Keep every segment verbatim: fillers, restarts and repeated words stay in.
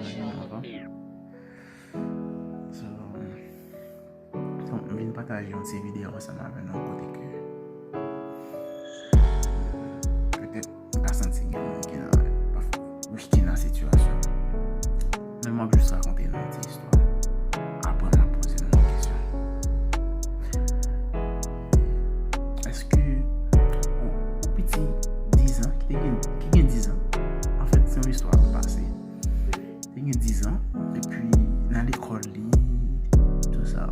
So, m vin pataje yon ti videyo ansanm avè nou kote ke petèt m ka santi gen moun ki nan, ki nan sitiyasyon. Men m ap jis rakonte nou yon ti istwa. Apre m ap poze nou yon kesyon. Èske ou, ou piti dizan, ki te gen, ki gen dizan? Anfèt, se yon istwa ki pase. Li gen dizan, epi nan lekòl li, tou sa,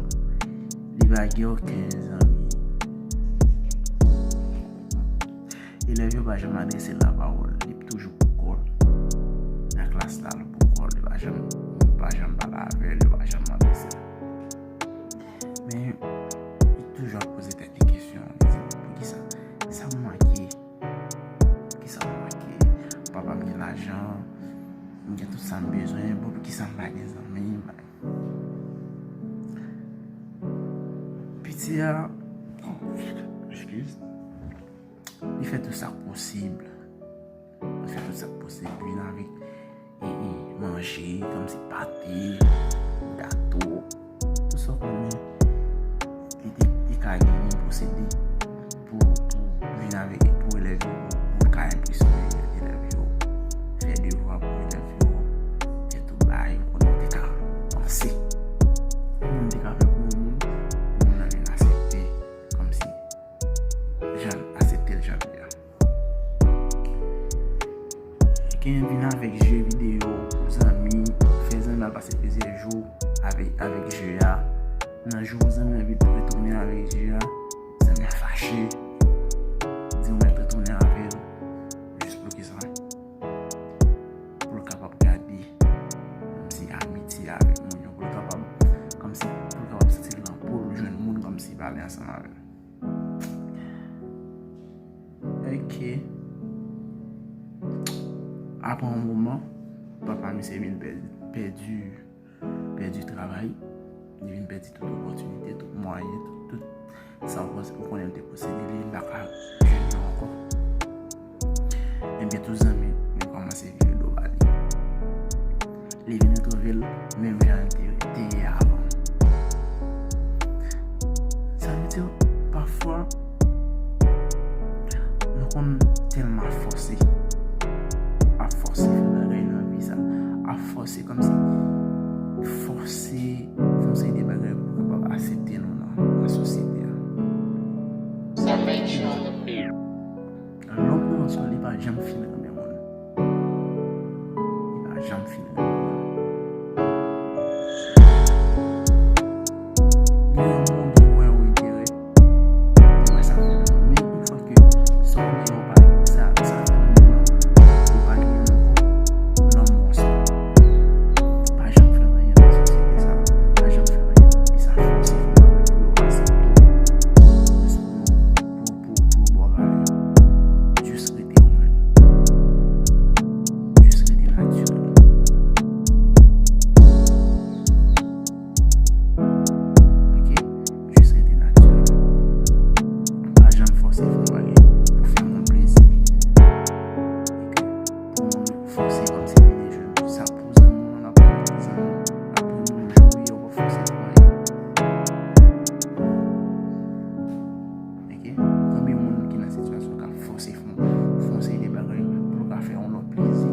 li pa gen okenn zanmi. Elèv yo pa janm adrese l lapawòl, li toujou pou kò l. Nan klas la, li pou kò l, li pa janm, pa janm pale avè l, yo pa janm adrese l. Men, li toujou ap poze tèt li kesyon, li di, "Poukisa? Sa m manke?" Kisa m manke? Papa m gen lajan, m gen tout sa m bezwen, bon, poukisa m pa gen zanmi? Piti a, oh, excuse, li fè tout sa k posib. Li fè tout sa k posib, vin avèk e, e, manje, kòmsi pate, gato, tout sa w konnen li te, li ka genyen posede pou, pou vin avèk, pou elèv yo, pou, pou l ka enpresyone elèv yo, fè devwa pou elèv yo, fè tout bagay, ou konnen, ou te ka panse. Yon moun te ka fè pou yon moun, pou moun nan vin aksepte, kòmsi jan, aksepte l jan l ye a. Gen vin avèk je videyo, zanmi, fè zanmi al pase plizyè jou avèk, avèk je a. Nan jou zanmi an vin retounen avèk je a, zanmi an fache, di w mèt retounen avè l, jis pou kisa? Pou l kapab gade, kòmsi amitye avèk moun yo, pou l kapab, kòmsi, pou l kapab santi l nan po l, jwenn moun, kòmsi pale ansanm avè l. Ok. Apre yon moman, papa misye vin pèdi, pèdi, pèdi travay. Li vin pèdi tout opòtinite, tout mwayen, tout, tout sa w panse, ou konnen l te posede, li pa ka jwenn yo ankò. Ebyen, tout zanmi yo kòmanse vire do ba li. Li vin retwouve l menm jan l te, te ye avan. Sa vle di, pafwa, nou konn tèlman ap fòse, ap fòse fè bagay nan vi sa, ap fòse kòmsi, fòse fè yon seri de bagay pou kapab aksepte nou nan, nan sosyete a. Lòm nan swa li pa janm fin renmen moun. Li pa janm fin renmen moun. Gen yon moun ki wè ou enterè, li wè sa fè moun. Men yon fwa ke sa w gen yo pa, sa, sa fè moun nan, ou pa gen ankò, lòm wòs. Pa janm fè anyen nan sosyete sa. Pa janm fè anyen nan vi sa. Fòse moun pou yo aksepte w. Pou, pou, pou yo ba w valè. Jis rete ou menm. Jis rete natirèl. Ok? Jis rete natirèl. Pa janm fòse fè yon bagay pou fè moun plezi. E ke pou moun fòse kòmsi vin jwenn sa pou zanmi w, l ap pran zanmi w, l ap pran moun jan w ye, w ap fòse pou anyen. Ok? Konbyen moun ki nan sitiyasyon k ap fòse fè yon, fè yon seri de bagay pou l ka fè yon lòt plezi,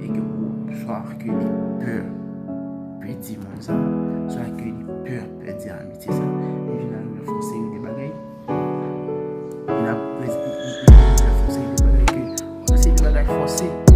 e ke pou, swa ke li pè pèdi moun sa, swa ke li pè pèdi amitye sa, li vin arive fè yon seri de bagay, li ap, li, li, li, li vin fè yon seri de bagay ke, yon seri de bagay fòse.